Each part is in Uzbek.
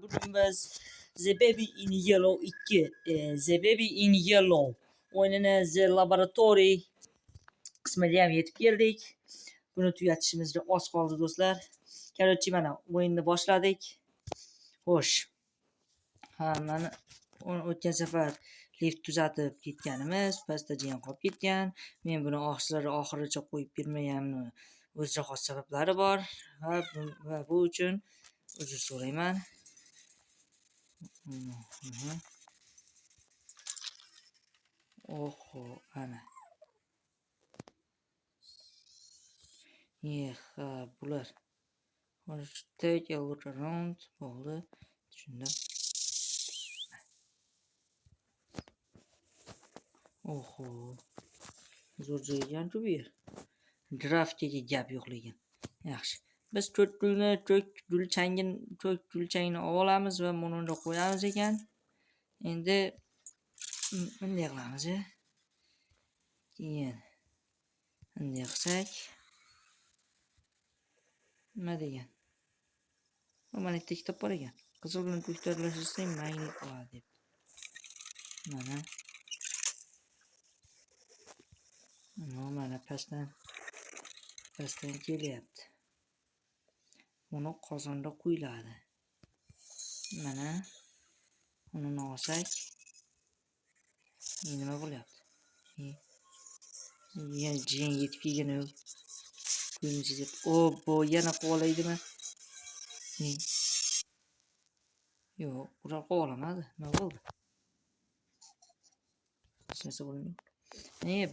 Bugun biz The Baby in Yellow 2, The Baby in Yellow o'yinini The Laboratory qismiga ham yetib keldik. Buni tugatishimizga oz qoldi do'stlar. Короче, mana o'yinni boshladik. Xo'sh. Ha, mana o'tgan safar lift tuzatib ketganimiz, pastda jiyan qolib ketgan. Men buni sizlarga oxirigacha qo'yib bermaganimni o'ziga xos sabablari bor va bu uchun uzr so'rayman. Oho, ana. Ha, bular. Take a look around bo'ldi. Tushundim. Oho. Zo'r joy ekan-ku bu yer. Grafikaga gap yo'q lekin. Yaxshi. Biz ko'k gulni, ko'k gulchangni olamiz va buni unga qo'yamiz ekan. Endi bunday qilamiz. Keyin bunday qilsak nima degan? Mana bitta kitob bor ekan. Qizil bilan ko'kni aralashtirsang magnit bo'ladi deb. Mana. Mana pastdan kelyapti. Buni qozonda quyiladi. Mana uni olsak nima bo'lyapti? Yana jiyan yetib kelgan u. Ko'zim deb. Obbo, yana quvalaydimi? Yo'q, ular quvalamadi. Nima bo'ldi? Hech narsa bo'lmaydi.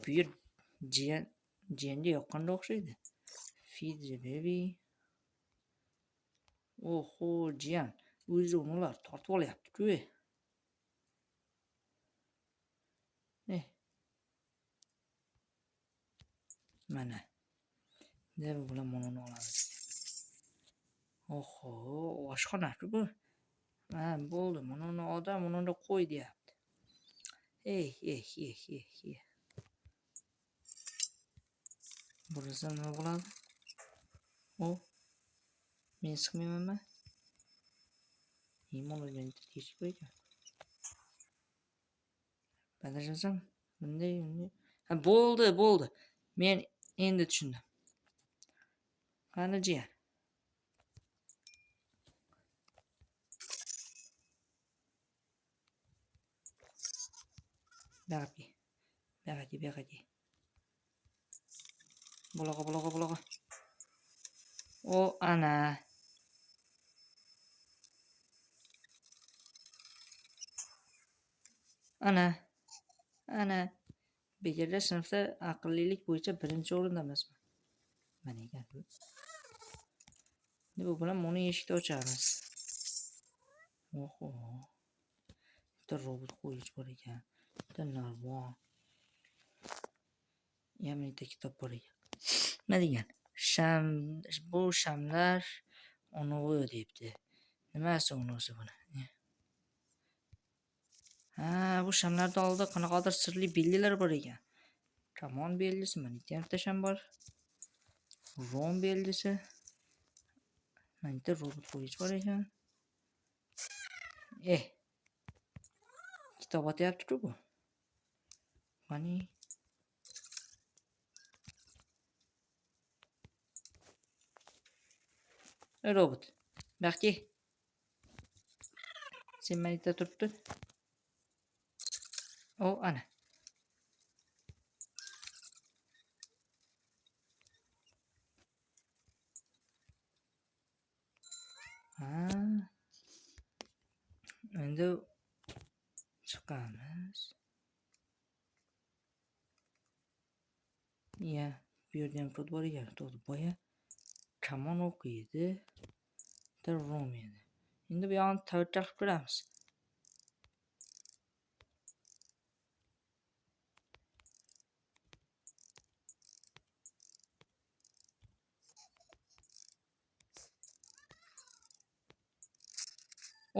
Bu yer jiyanga yoqqanga o'xshaydi. Feed the baby. Oho, jiyan o'zi ular tortib olyapti-ku. Mana. Deb bilan buni olamiz. Oho, oshxona-ku bu. Ha, bo'ldi. Buni odam uni qo'y deyapti. Ey. Burilsam nima bo'ladi? O. Men siqmaymanmi? Mana bitta teshik bor ekan. Adashmasam bunday. Ha, bo'ldi. Men endi tushundim. Qani jiyan? Buyoqqa. Bulog'a. O, ana. Ana. Bu yerda sinfda aqllilik bo'yicha birinchi o'rinda emasman. Mana ekan bu. Endi bu bilan buni eshikni ochamiz. Oho. Bitta robot qo'yich bor ekan. Bitta narvon. Yana bitta kitob bor ekan. Nima degan? Sham, bu shamlar o'nig'i debdi. Nimasi o'nig'isi buni? Ha, bu shamlarning oldida qanaqadir sirli belgilar bor ekan. Kamon belgisi, mana bitta sham bor. Rom belgisi. Mana bitta robot qo'yich bor ekan. Kitob otyapti-ku bu. Qani? Robot. Baxti. Sen mana yerda turibdi. O, ana. Ha. Endi chiqamiz. Ya, bu yerda ham kod bor ekan. To'g'ri, boya kamon o'qiydi. Bitta rom edi. Endi bu yog'ini tavakkal qilib ko'ramiz.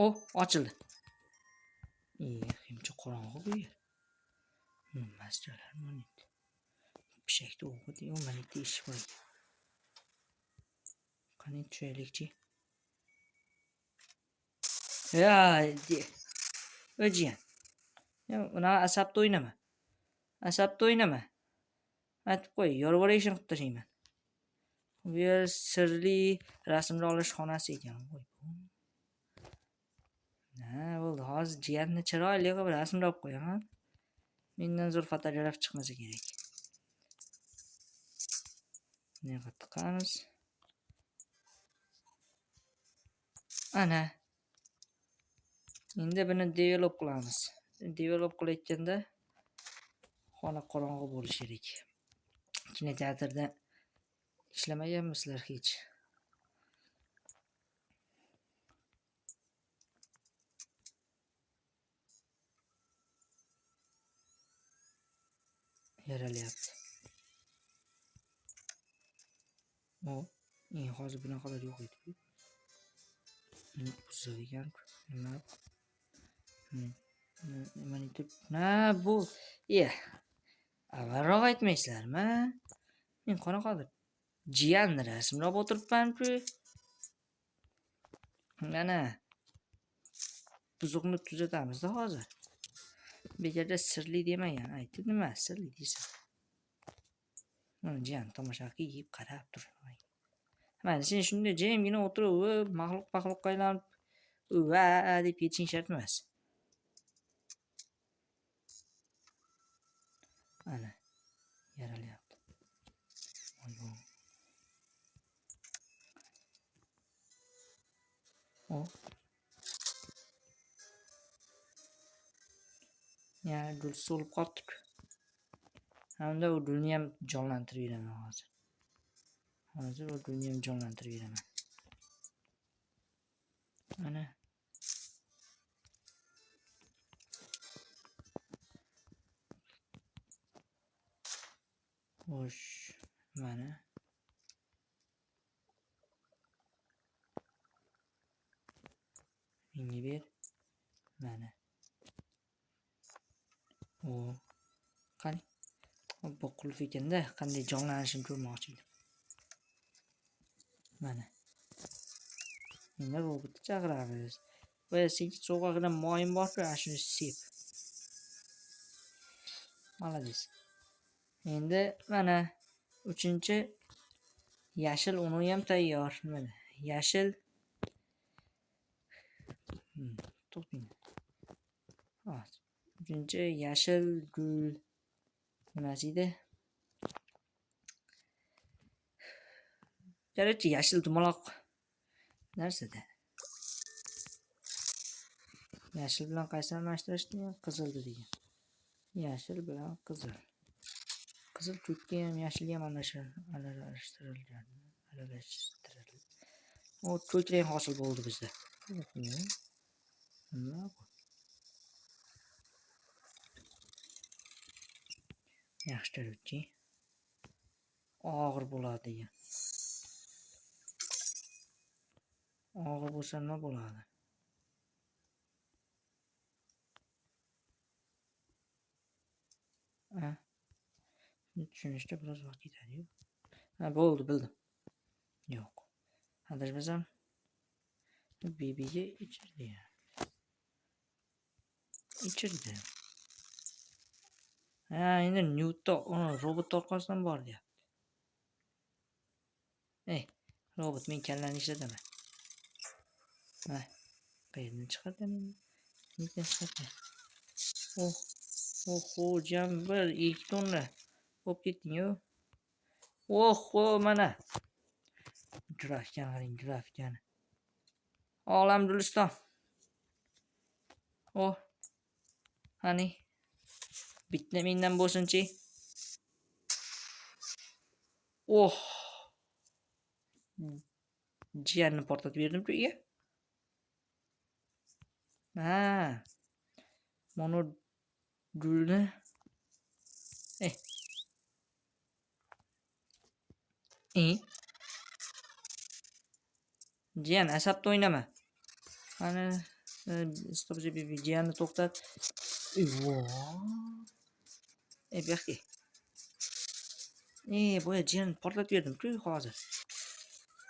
O, ochildi. Himcha qorong'i bu yer. Masjalar mana yerda. Pishakda o'qidi. Mana yerda eshik bor ekan. Qani tushaylikchi. Ya, jiyan. Unaqa asabda o'ynama. Asabda o'ynama. Aytib qo'y, yorib yuborishini qilib tashlayman. Bu yer sirli rasmga olish xonasi ekan. Voy. Ha, bo'ldi. Hozir jiyanni chiroyli qilib rasmga olib qo'yaman. Mendan zo'r fotograf chiqmasa kerak. Bunaqa tiqamiz. Ana. Endi buni develop qilamiz. Develop qilayotganda xona qorong'i bo'lishi kerak. Kinoteatrda ishlamaganmisizlar hech? Yaralyapti. O, hozir bunaqalar yo'q edi-ku. Buzuq ekan-ku. Nima? Nimani na bu? Avvalroq aytmaysizlarmi? Men qanaqadir jiyanni rasmlab o'tiribman-ku. Mana buzuqni tuzatamizda hozir. Bekorga sirli demagan. Aytdi nima sirli deysan. Mana jiyan tomosha qilib qarab turibman. Mana sen shunday jimgina o'tirib, maxluq-maxluqqa aylanib, va deb ketishing shart emas. Ana yaralyapti. O. Ya gul so'lib qolibdi. Hamda u gulni ham jonlantirib beraman hozir. Hozir u gulni ham jonlantirib beraman. Mana. Xo'sh, mana. Menga ber. Mana. O, qani? Bu qulf ekanda, qanday jonlanishini ko'rmoqchi edim. Mana. Endi robotni chaqiramiz. Voy, senga so'g'ag'ina moyim bor-ku, ana shuni sep. Молодец. Endi mana 3-chi yashil uni ham tayyor. Mana yashil. To'xtang. Hozir. 3-chi yashil gul nimasi edi? Короче, yashil dumaloq narsada. Yashil bilan qaysi almashtirishdi? Qizildi degan. Yashil bilan qizil. Qizil ko'kka ham yashilga ham aralashtirilgan. Aralashtirildi. O ko'k rang hosil bo'ldi bizda. Nima bu? Yaxshi, короче. Og'ir bo'ladi degan. Og'ir bo'lsa nima bo'ladi? Ha. Tushunishda biroz vaqt ketadi-yu. Ha, bo'ldi, bildim. Yo'q. Adashmasam BBga ichirdi. Ichirdi. Ha, endi Newton uni robot orqasidan bor deyapti. Ey, robot men kallani ishlataman. Ha, qayerdan chiqardi meni? Nega chiqardi? Oh, oho, jam 1-2 tonna bo'lib ketding-ku. Oho, mana. Grafikani qarang, grafikani. Olam Guliston. Oh. Qani. Bitta mendan bo'lsinchi. Oh. Jiyanni portlatib berdim-ku, iya. Ha. Mana gulni. Jiyan, asabda o'ynama. Mana stop jiyanni to'xtat. Bu yoqqa. Boya jiyanni portlatib berdim-ku hozir.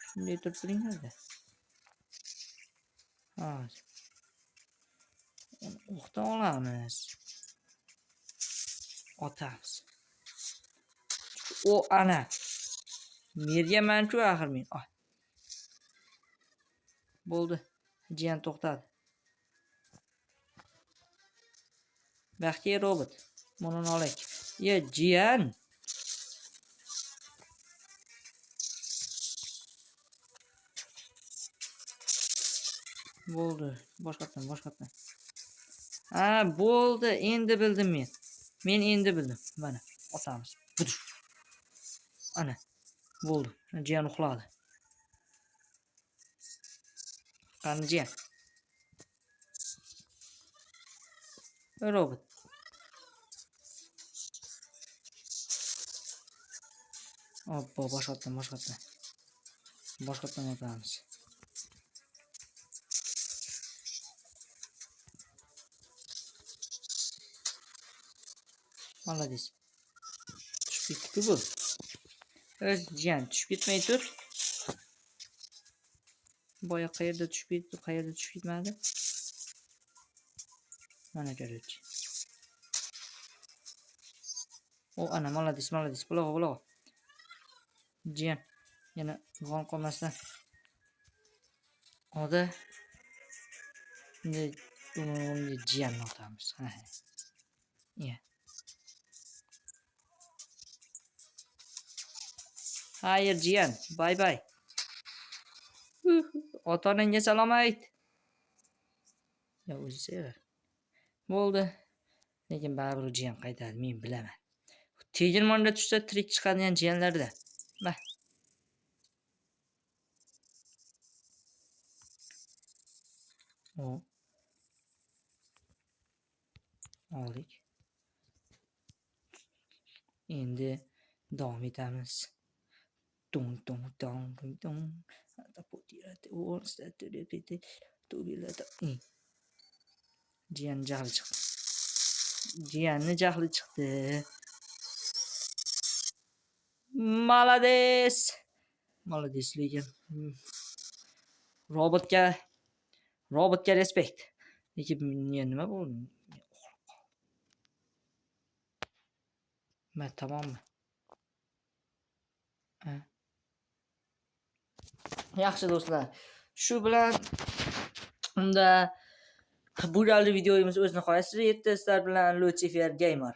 Shunday turib turinglar-da. Hozir. Uni o'qdan olamiz. Otamiz. O ana. Merganman-ku axir men. Ay. Bo'ldi. Jiyan to'xtadi. Baxtiyor robot. Buni olaylik. Ya jiyan. Bo'ldi. Boshqatdan. Ha, bo'ldi. Endi bildim men. Men endi bildim. Mana otamiz. Budush. Ana. Bo'ldi. Jiyan uxladi. Qani jiyan? Robot. Obbo, boshqatdan. Boshqatdan otamiz. Молодец. Tushib ketdi-ku bu. O'z jiyan tushib ketmay tur. Boya qayerda tushib ketdi, qayerda tushib ketmadi? Mana короче. O ana, молодец, молодец. Bulog'a. Jiyan yana uyg'onib qolmasdan. Oda. Endi uni jiyanni otamiz. Ha. Ya. Xayr jiyan, bay bay. Ota-onangga salom ayt. Ya o'zi sevar. Bo'ldi. Lekin baribir jiyan qaytadi, men bilaman. Tegirmonda tushsa tirik chiqadigan jiyanlarda. Bah. O. Oldik. Endi davom etamiz. Dun dun dun dun dun. Jiyan jahli chiqdi. Jiyanni jahli chiqdi. Молодец. Молодец lekin. Robotga respekt. Lekin nima bo'ldi? Uxlab qoldim. Ma tamommi? Ha. Yaxshi do'stlar. Shu bilan unda bu galgi videomiz o'z nihoyasiga yetdi. Sizlar bilan Lucifer Gamer.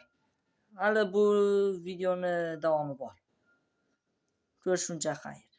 Hali bu videoni davomi bor. Ko'rishguncha xayr.